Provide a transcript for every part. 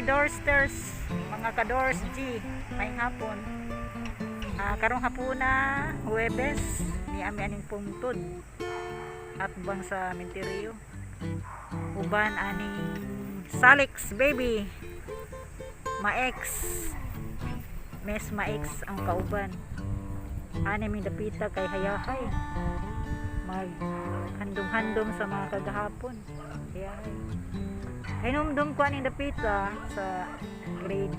Dorsters, mga ka-Dors G, may hapon. Karong hapuna, Huwebes, ni ami aning pungtod at bang sa Minterio. Uban aning Salix baby. Ma-ex. Mes ma-ex ang kauban. Ani mi dapita kay hayahay. Mag handom-handom sa mga kagahapon. Hayahay. Hinumdum ko aning dapita sa grade,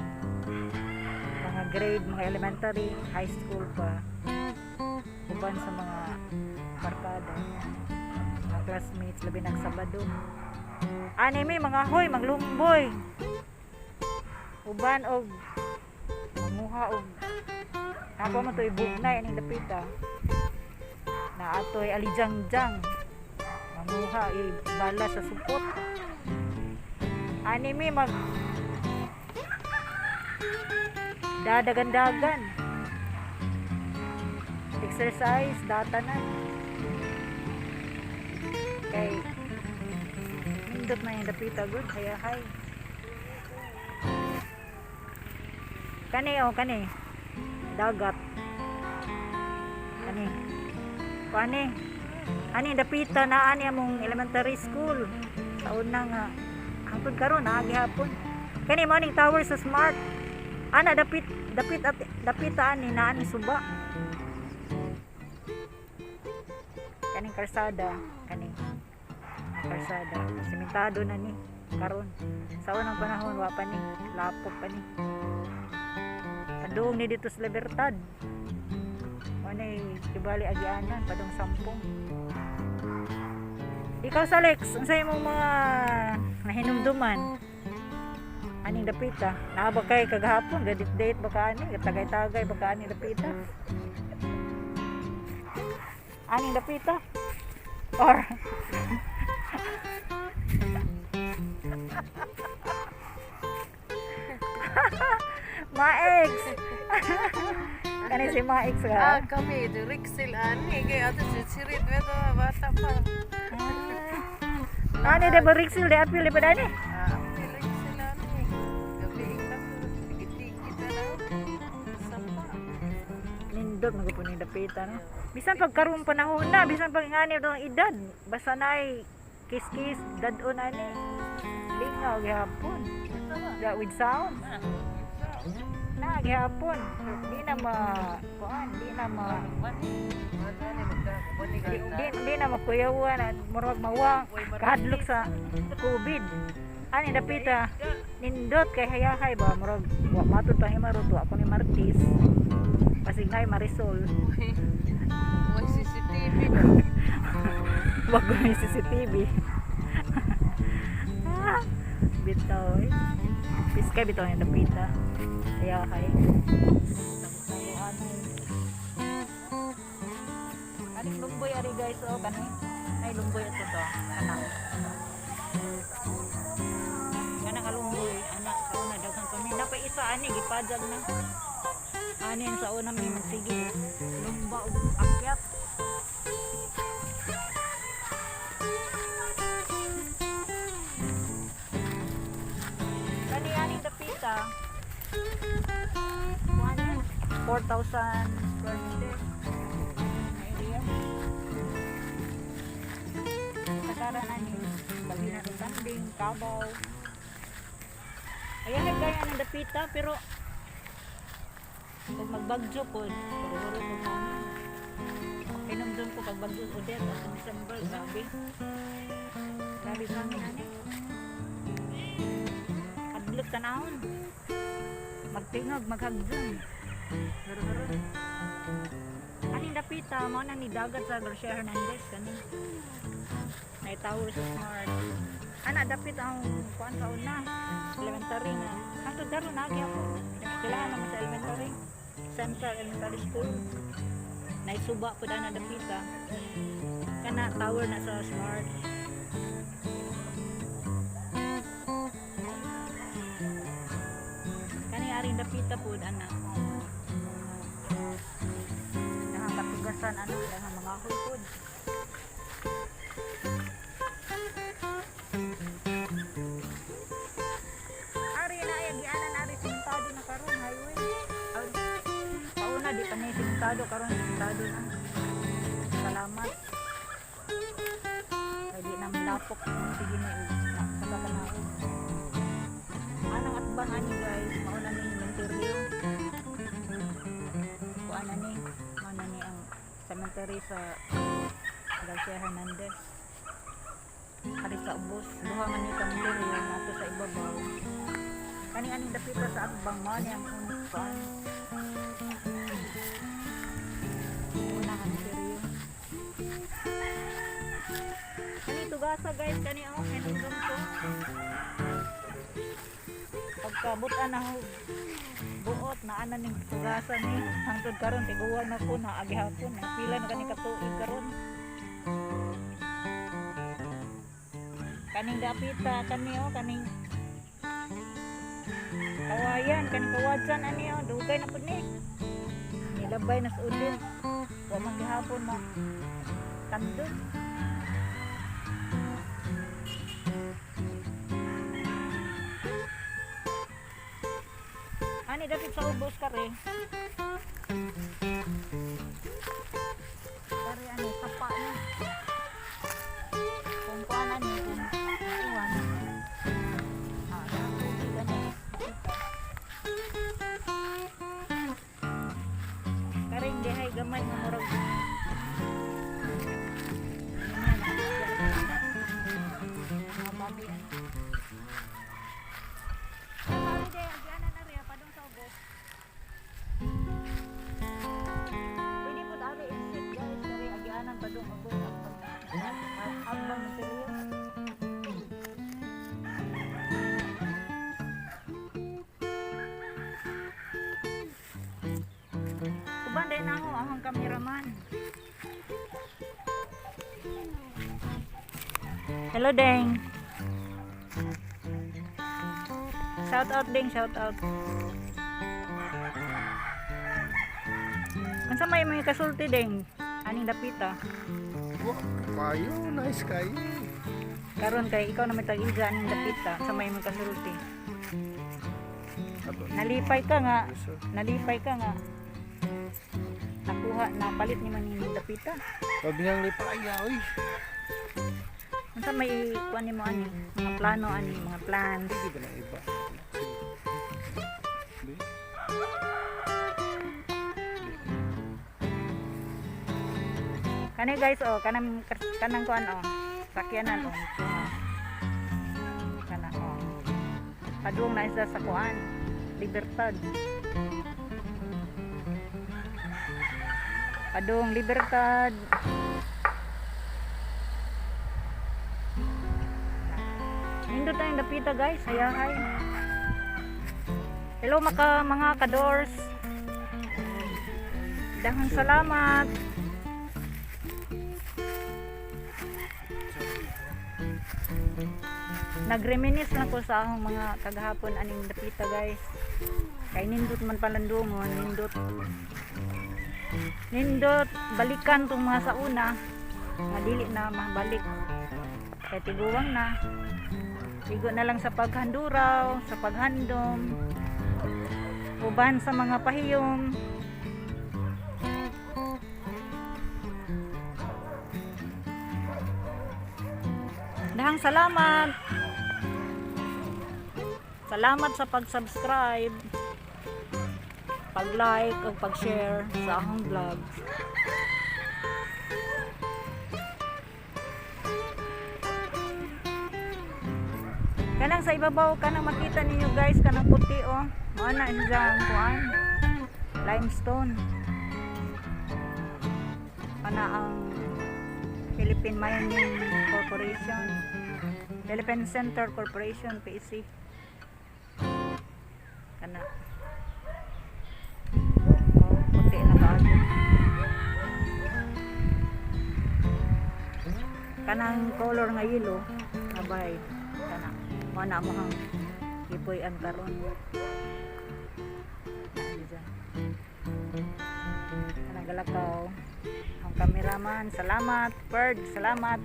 mga grade, mga elementary, high school pa, uban sa mga barkada, mga classmates, labi nag Sabado. Ani mi mga hoy maglumboy uban og manguha og ako mo to ibugnay aning dapita na atoy alijang-jang, manguha bala sa supot. Ani mi mag dadagan-dagan, exercise data na kay nindot na yung dapita good. Hayahay kani, oh, kani dagat kani, kani ani dapita na ani among elementary school sa una nga hangtod karon naa gihapon. Kani morning tower sa Smart ana dapit, dapit at dapita ani na ani suba, kaning karsada, kaning karsada sementado na ni karon. Sa unang panahon wa pa ni, lapok pa ni. Padung ni dito sa Libertad, manay kibali agianan padung Sampong. Ikaw, Salex, unsa imong mga nahinumduman aning dapita? Naa ba kay kagahapon gadit date ba ka ani, tagay-tagay ba ka aning dapita, aning dapita or Ma-ex? Kani si Ma-ex ka? Ah, kami, Rixil ani, kay ato si Sirit, beto, bata pa. Ani de bariksil de apil de padani. Ah, Rixil ani. Gabi na to, tigit-tigit na lang. Sapa. Nindot magupon ning dapita, no. Bisan pag karong panahon na, bisan pag ngani ang edad, basta nay kiss-kiss dadon ani. Lingaw gihapon. Da with sound. Na gihapon. Di na ma kuan, di na ma di na makuyawan at murag mawa kahadlok sa COVID. Ani dapita nindot kay hayahay ba, murag wa matud pa himarot, wa ko ni Martis. Pasig na Marisol. May CCTV ba? Wag may CCTV. Ah, bitaw eh. Piskay bitaw yung dapita. Kaya kay. Aning lumboy ari guys, oh, kani. Ay, lumboy ito to. Anak. Kana nga lumboy, anak sa una daghan kami. Napay isa ani gipajag na. Ani sa una may magsige. Lumba og akyat. Kani aning dapita. Kuan 4,000 square meter na area. Kasagaran ani bagi na kanding, kabaw. Ayan kaya ng dapita pero pag magbagyo po, huro-huro po namin. Pinumdum ko pag bagyo ulit at December, grabe. Grabe sa amin ani. Kadlok tanahon. Magtingog, maghagdon. Huro-huro. Aning dapita, mo na ni dagat sa Garcia Hernandez kani. May tower sa Smart. Ana dapit ang kuan sa una. Elementary nga. Hangtod karon naagi ako. Kailangan naman sa elementary. Central Elementary School. Naisuba po na dapita. Kana tower na sa Smart. Kani aring dapita po ana. Nakakatugasan ano, daghang mga huy. Ari na Sementado karon, sementado na. Salamat. Kay di na malapok sige ni na sa kakanaog. Anang atbang ani, guys, mao na ni cementerio. Kuan na ni, mao na ni ang cemetery sa Garcia Hernandez. Kari sa ubos, duha man ni cementerio nato sa ibabaw. Kani aning dapita sa atbang, mao ni ang unang kuan. Una cementerio. Kani tugasa, guys, kani oh, hinungdom ko. Pagkabutan na ho, buot na ana ning tugasa ni hangtod karon tiguan na ko na agi hapon na pila na kani katuig karon. Kaning dapita kani oh, kaning kawayan, kaning kawadsan ani oh, dugay na pud ni. Nilabay na sa udin. Wa man gihapon mo tandon. Ani dapit sa ubos kare. Kare ani sapa ni. Kung kuan ani kung iwan. Ah, tubig ani. Dapita. Kare hindi hay gamay nga murag. Mga babi ani. Sorry de, agianan na rin, padung sa ubos. Pwede po dali exit, guys, kare agianan padung ubos ang seryo. Uban din ako akong cameraman. Hello, Deng. Shout out, Deng, shout out. Unsa may mga kasulti, Deng? Aning dapita. Wa, kayo, nice kayo. Karon kay ikaw na may tag-iga aning dapita, sa may mga kasulti. Ato. Nalipay ka nga, nalipay ka nga. Nakuha, napalit ni man yung dapita. Pabihang lipaya, oy. Unsa may kuan nimo ani? Mga plano ani, mga plans. Hindi ba na iba? Sige. Di? Kani guys oh, kanang kanang kuan oh. Sakyanan oh. Kana oh. Padung na isa sa kuan. Libertad. Padung Libertad. Nindot tayong dapita, guys. Hayahay. Hello maka mga kadors. Daghang salamat. Nagreminisce lang ko sa akong mga kagahapon aning dapita, guys. Kay nindot man palandungon, nindot. Nindot balikan tong mga sa una. Nga dili na mabalik. Kay tiguang na. Igo na lang sa paghanduraw, sa paghandom. Uban sa mga pahiyom. Dahang salamat. Salamat sa pag-subscribe, pag-like o pag-share sa akong vlog. Kanang sa ibabaw, kanang makita ninyo, guys, kanang puti oh. Mao na siya ang kuan. Limestone. Kana ang Philippine Mining Corporation. Philippine Center Corporation, PEC. Kana. Oh, puti na kaayo. Kanang color nga yellow, abay, kana. Mao na among gipuy-an karon. Na dyan. Kanang galakaw. Ang cameraman, salamat. Bird, salamat.